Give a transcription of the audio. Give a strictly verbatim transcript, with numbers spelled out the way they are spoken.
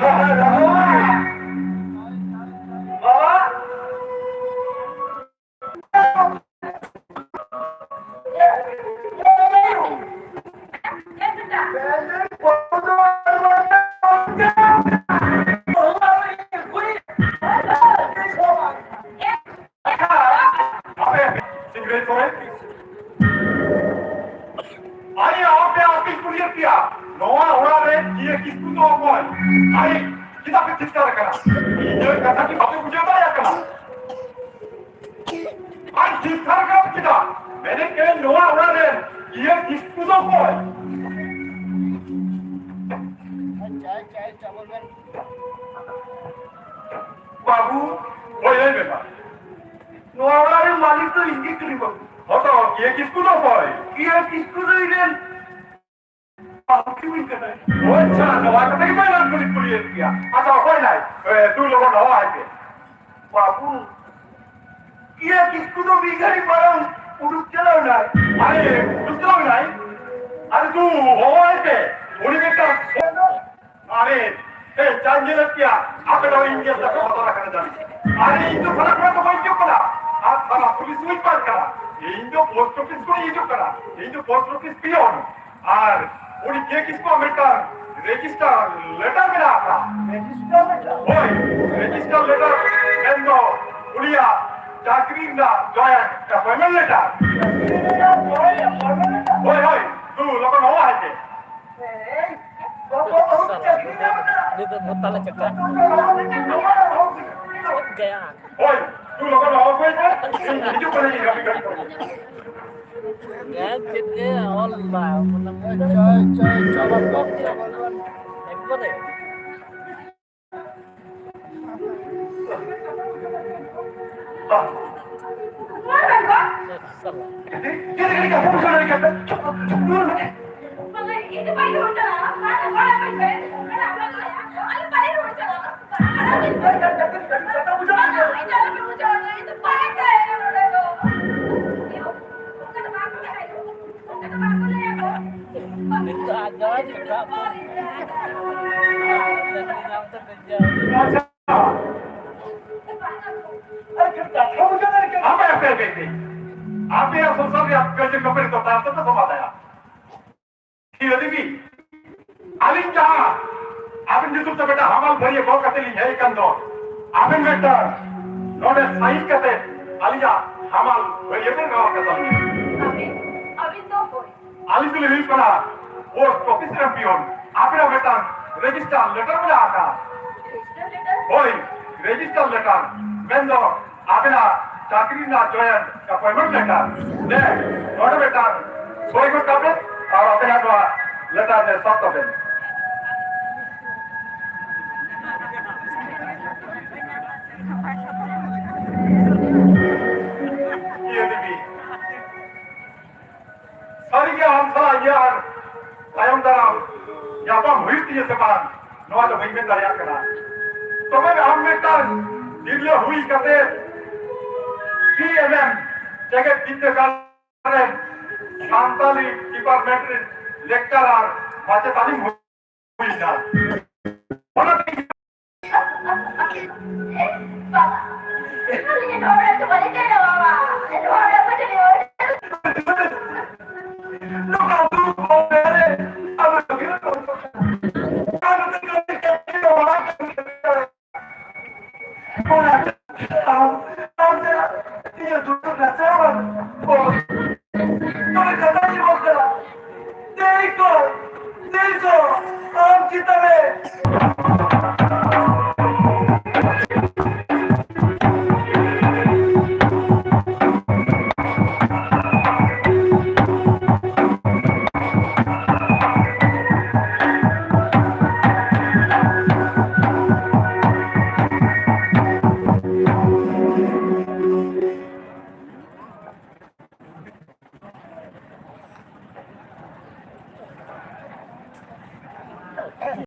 বাবা। ᱟᱯᱮ ᱥᱤᱠᱨᱮᱴ ᱠᱚᱨᱮ? ᱟᱨᱮ, ᱟᱯᱮ, ᱟᱯᱮ ᱠᱩᱞᱤᱭᱮᱫ ᱯᱮᱭᱟ, ᱱᱚᱣᱟ ᱚᱲᱟᱜ ᱨᱮ ᱠᱤᱭᱟᱹ ᱠᱤᱥᱠᱩ ᱫᱚ ᱚᱠᱚᱭ? ᱟᱨᱮ, ᱪᱮᱫᱟᱜ ᱯᱮ ᱛᱷᱤᱨ ᱛᱷᱟᱨ ᱟᱠᱟᱱᱟ? ᱤᱧᱟᱹᱜ ᱠᱟᱛᱷᱟ ᱠᱤ ᱵᱟᱯᱮ ᱵᱩᱡᱷᱟᱹᱣ ᱫᱟᱲᱮᱭᱟᱜ ᱠᱟᱱᱟ? ᱟᱨ ᱛᱷᱤᱨ ᱛᱷᱟᱨ ᱠᱟᱱᱟ ᱪᱮᱫᱟᱜ? ᱢᱮᱱᱮᱫ ᱠᱟᱹᱱᱟᱹᱧ, ᱱᱚᱣᱟ ᱚᱲᱟᱜ ᱨᱮ ᱠᱤᱭᱟᱹ ᱠᱤᱥᱠᱩ ᱫᱚ ᱚᱠᱚᱭ? ᱵᱟᱹᱵᱩ, ᱦᱳᱭ, ᱞᱟᱹᱭ ᱢᱮ ᱢᱟ᱾ ᱱᱚᱣᱟ ᱚᱲᱟᱜ ᱨᱮᱱ ᱢᱟᱹᱞᱤᱠ ᱫᱚ ᱤᱧ ᱜᱮ ᱠᱟᱹᱱᱟᱹᱧ ᱵᱟᱹᱵᱩ᱾ ᱦᱚᱸ ᱛᱚ, ᱠᱤᱭᱟᱹ ᱠᱤᱥᱠᱩ ᱫᱚ ᱚᱠᱚᱭ? ᱠᱤᱭᱟᱹ ᱠᱤᱥᱠᱩ ᱫᱚ ᱤᱧ ᱨᱮᱱ ᱵᱟᱹᱦᱩ ᱠᱤᱱ ᱦᱩᱭ ᱠᱟᱱᱟᱭ᱾ ᱚ ᱟᱪᱪᱷᱟ, ᱱᱚᱣᱟ ᱠᱟᱛᱷᱟ ᱜᱮ ᱵᱟᱭ ᱵᱟᱝ ᱠᱩᱞᱤ ᱠᱩᱞᱤᱭᱮᱫ ᱯᱮᱭᱟ᱾ ᱟᱪᱪᱷᱟ, ᱚᱠᱚᱭ ᱱᱟᱭ? ᱮ, ᱫᱩ ᱞᱚᱜᱚᱱ ᱦᱚᱦᱚ ᱟᱭ ᱯᱮ᱾ ᱵᱟᱹᱵᱩ, ᱠᱤᱭᱟᱹ ᱠᱤᱥᱠᱩ ᱫᱚ ᱢᱤᱫ ᱜᱷᱟᱹᱲᱤ ᱢᱟᱲᱟᱝ ᱩᱰᱩᱠ ᱪᱟᱞᱟᱣ ᱱᱟᱭ᱾ ᱟᱨᱮ, ᱩᱰᱩᱠ ᱪᱟᱞᱟᱣ ᱱᱟᱭ? ᱟᱨᱮ, ᱫᱩ ᱦᱚᱦᱚ ᱟᱭ ᱯᱮ᱾ ᱩᱱᱤ ᱢᱤᱫᱴᱟᱝ ᱟᱨᱮ, ᱮ, ᱡᱟᱧ ᱧᱮᱞᱮᱫ ᱯᱮᱭᱟ, ᱟᱯᱮ ᱫᱚ ᱤᱧ ᱧᱮᱞ ᱛᱮᱯᱮ ᱵᱚᱛᱚᱨ ᱟᱠᱟᱱᱟ ᱡᱟᱹᱱᱤᱡ᱾ ᱟᱨᱮ, ᱤᱧ ᱫᱚ ᱠᱷᱚᱱᱟᱜ ᱠᱷᱚᱱᱟᱜ ᱫᱚ ᱵᱟᱹᱧ ᱦᱤᱡᱩᱜ ᱠᱟᱱᱟ᱾ ᱟᱨ ᱛᱷᱟᱱᱟ ᱯᱩᱞᱤᱥ ᱦᱚᱸᱧ ᱵᱟᱝ ᱠᱟᱱᱟ᱾ ᱤᱧ ᱫᱚ ᱯᱳᱥᱴ ᱚᱯᱷᱤᱥ ᱠᱷᱚᱱᱤᱧ ᱦᱤᱡᱩᱜ ᱠᱟᱱᱟ᱾ ᱤᱧ ᱫᱚ ᱯᱳᱥᱴ ᱚᱯᱷᱤᱥ ᱯᱤᱭᱚᱱ᱾ ᱟᱨ ᱩᱱᱤ ᱠᱤᱭᱟᱹ ᱠᱤᱥᱠᱩᱣᱟᱜ ᱢᱤᱫᱴᱟᱝ ᱨᱮᱡᱤᱥᱴᱟᱨ ᱞᱮᱴᱟᱨ ᱢᱮᱱᱟᱜ ᱟᱠᱟᱫ᱾ Register letter? ᱦᱳᱭ, ᱨᱮᱡᱤᱥᱴᱟᱨ ᱞᱮᱴᱟᱨ ᱢᱮᱱᱫᱚ ᱩᱱᱤᱭᱟᱜ ᱪᱟᱹᱠᱨᱤ ᱨᱮᱱᱟᱜ ᱡᱚᱭᱮᱱᱴ ᱮᱯᱚᱭᱮᱱᱴᱢᱮᱱᱴ ᱞᱮᱴᱟᱨ᱾ ᱪᱟᱹᱠᱨᱤ ᱨᱮᱱᱟᱜ ᱡᱚᱭᱮᱱᱴ ᱮᱯᱚᱭᱮᱱᱴᱢᱮᱱᱴ ᱞᱮᱴᱟᱨ? ᱦᱳᱭ, ᱦᱳᱭ, ᱫᱩ ᱞᱚᱜᱚᱱ ᱦᱚᱦᱚ ᱟᱭ ᱯᱮ᱾ ᱦᱮᱸ, ᱵᱟᱵᱟ, ᱵᱟᱹᱦᱩ ᱥᱟᱞᱟ, ᱪᱟᱹᱠᱨᱤ ᱧᱟᱢ ᱮᱫᱟ᱾ ᱱᱤᱛᱚᱜ ᱵᱚᱛᱟᱞᱮ ᱪᱟᱠᱟ᱾ ᱦᱳᱭ, ᱛᱩ ᱞᱚᱜᱚᱱ ᱦᱚᱦᱚ ᱟᱹᱜᱩᱭ ᱯᱮ᱾ ᱤᱧ ᱦᱤᱡᱩᱜ ᱠᱟᱹᱱᱟᱹᱧ ᱟᱹᱰᱤ ᱜᱷᱟᱹᱲᱤᱡ ᱯᱚᱨᱮ᱾ ᱦᱮᱸ, ᱪᱮᱫ ᱮ ᱚᱞ ᱫᱟ? ᱮᱠᱵᱟᱨᱮ᱾ ᱪᱮᱫ ᱞᱮᱠᱟ ᱪᱚ ᱵᱩᱡᱷᱟᱹᱣ ᱫᱟᱲᱮᱭᱟᱜ ᱠᱟᱱᱟ? ᱪᱩᱯ, ᱪᱩᱯ, ᱫᱩᱲᱩᱵ ᱢᱮ᱾ ᱱᱤᱛᱚᱜ ᱟᱡ ᱡᱟᱶᱟᱭ ᱪᱮᱫᱟᱜ ᱵᱚᱱ ᱟᱪᱪᱷᱟ᱾ ᱟᱨ ᱠᱟᱛᱷᱟ ᱵᱩᱡᱷᱟᱹᱣ ᱫᱟᱲᱮᱭᱟᱜ ᱠᱟᱱᱟ᱾ ᱦᱟᱯᱮ, ᱦᱟᱯᱮ, ᱦᱟᱯᱮ, ᱦᱟᱯᱮ᱾ ᱟᱯᱮᱭᱟᱜ ᱥᱚᱝᱥᱟᱨ ᱨᱮᱭᱟᱜ ᱠᱟᱹᱭᱡᱟᱹ ᱠᱷᱟᱹᱯᱟᱹᱨᱤ ᱫᱚ ᱛᱟᱨ ᱛᱮᱯᱮ ᱥᱚᱢᱟᱫᱷᱟᱭᱟ᱾ ᱤᱭᱟᱹ ᱫᱮᱵᱤ, ᱟᱹᱞᱤᱧ ᱡᱟᱦᱟᱸ ᱟᱹᱵᱤᱱ ᱧᱩᱛᱩᱢ ᱛᱮ ᱢᱤᱫᱴᱟᱝ ᱦᱟᱢᱟᱞ ᱵᱷᱟᱹᱨᱭᱟᱹ ᱜᱚᱜ ᱠᱟᱛᱮ ᱞᱤᱧ ᱦᱮᱡ ᱟᱠᱟᱱ ᱫᱚ, ᱟᱹᱵᱤᱱ ᱢᱤᱫᱴᱟᱝ ᱱᱚᱰᱮ ᱥᱟᱭᱤᱱ ᱠᱟᱛᱮ ᱟᱹᱞᱤᱧᱟᱜ ᱦᱟᱢᱟᱞ ᱵᱷᱟᱹᱨᱭᱟᱹ ᱵᱤᱱ ᱨᱚᱲ ᱠᱟᱛᱟ ᱞᱤᱧᱟ᱾ ᱟᱹᱵᱤᱱ, ᱟᱹᱵᱤᱱ ᱫᱚ ᱚᱠᱚᱭ? ᱟᱹᱞᱤᱧ ᱫᱚᱞᱤᱧ ᱦᱩᱭᱩᱜ ᱠᱟᱱᱟ ᱯᱳᱥᱴ ᱚᱯᱷᱤᱥ ᱨᱮᱱ ᱯᱤᱭᱚᱱ᱾ ᱟᱹᱵᱤᱱᱟᱜ ᱢᱤᱫᱴᱟᱝ ᱨᱮᱡᱤᱥᱴᱟᱨ ᱞᱮᱴᱟᱨ ᱢᱮᱱᱟᱜ ᱟᱠᱟᱫ᱾ Register letter? ᱦᱳᱭ, ᱨᱮᱡᱤᱥᱴᱟᱨ ᱞᱮᱴᱟᱨ ᱢᱮᱱᱫᱚ ᱟᱵᱮᱱᱟᱜ ᱪᱟᱹᱠᱨᱤ ᱨᱮᱱᱟᱜ ᱡᱚᱭᱮᱱ ᱮᱯᱚᱭᱮᱱᱴᱢᱮᱱᱴ ᱞᱮᱴᱟᱨ᱾ ᱫᱮ, ᱱᱚᱰᱮ ᱢᱤᱫᱴᱟᱝ ᱥᱳᱭ ᱜᱚᱫ ᱠᱟᱜ ᱵᱮᱱ ᱟᱨ ᱟᱵᱮᱱᱟᱜ ᱱᱚᱣᱟ ᱞᱮᱴᱟᱨ ᱨᱮ ᱥᱟᱵ ᱛᱟᱵᱮᱱ᱾ ᱤᱭᱟᱹ ᱫᱮᱵᱤ, ᱥᱟᱹᱨᱤᱜᱮ ᱟᱢ ᱥᱟᱞᱟᱜ ᱤᱧᱟᱹᱜ ᱟᱨ ᱛᱟᱭᱚᱢ ᱫᱟᱨᱟᱢ ᱧᱟᱯᱟᱢ ᱦᱩᱭᱩᱜ ᱛᱤᱧᱟᱹ ᱥᱮ ᱵᱟᱝ, ᱱᱚᱣᱟ ᱫᱚ ᱵᱟᱹᱧ ᱢᱮᱱ ᱫᱟᱲᱮᱭᱟᱜ ᱠᱟᱱᱟ᱾ ᱛᱚᱵᱮ ᱟᱢ ᱢᱤᱫᱴᱟᱝ ᱛᱤᱨᱞᱟᱹ ᱦᱩᱭ ᱠᱟᱛᱮ ᱥᱤ ᱮᱢ ᱮᱢ ᱡᱮᱜᱮᱛ ᱵᱤᱨᱫᱟᱹᱜᱟᱲ ᱨᱮ ᱥᱟᱱᱛᱟᱞᱤ ᱰᱤᱯᱟᱨᱴᱢᱮᱱᱴ ᱨᱮ ᱞᱮᱠᱪᱟᱨᱟᱨ ᱢᱟᱪᱮᱛᱟᱱᱤᱢ ᱦᱩᱭ ᱮᱱᱟ᱾ ᱚᱱᱟ ᱛᱮᱜᱮ ᱵᱟᱵᱟ, ᱟᱹᱞᱤᱧ ᱱᱚᱣᱟ ᱨᱮ ᱫᱚ ᱵᱟᱹᱞᱤᱧ ᱫᱟᱲᱮᱭᱟᱜᱼᱟ, ᱵᱟᱵᱟ᱾ ᱱᱚᱣᱟ ᱨᱮ ᱵᱟᱹᱞᱤᱧ ᱫᱟᱲᱮᱭᱟᱜᱼᱟ᱾ ᱱᱚᱝᱠᱟ ᱫᱩᱠ ᱠᱚ ᱢᱮᱱᱟᱜ ᱨᱮ, ᱟᱵᱚ ᱫᱚ ᱵᱤᱨᱳᱫ ᱠᱚ ᱢᱮᱱᱟᱜ᱾ ᱚᱱᱟ ᱠᱷᱟᱹᱛᱤᱨ ᱛᱮ ᱟᱹᱞᱤᱧ ᱠᱟᱹᱴᱤᱡ ᱫᱚ ᱵᱟᱝ ᱠᱟᱹᱢᱤ ᱫᱟᱲᱮᱭᱟᱜᱼᱟ᱾ ᱚᱱᱟ ᱟᱢ, ᱟᱢ ᱛᱮ ᱤᱧᱟᱹᱜ ᱫᱩᱠ ᱱᱟᱥᱟᱣ ᱟᱢ᱾ ᱛᱚᱵᱮ ᱠᱟᱛᱷᱟ ᱡᱤᱵᱚᱱ ᱠᱟᱱᱟ᱾ ᱛᱮᱭ ᱠᱚ, ᱛᱮᱭ ᱠᱚ, ᱟᱢ ᱪᱮᱛᱟᱱ ᱨᱮ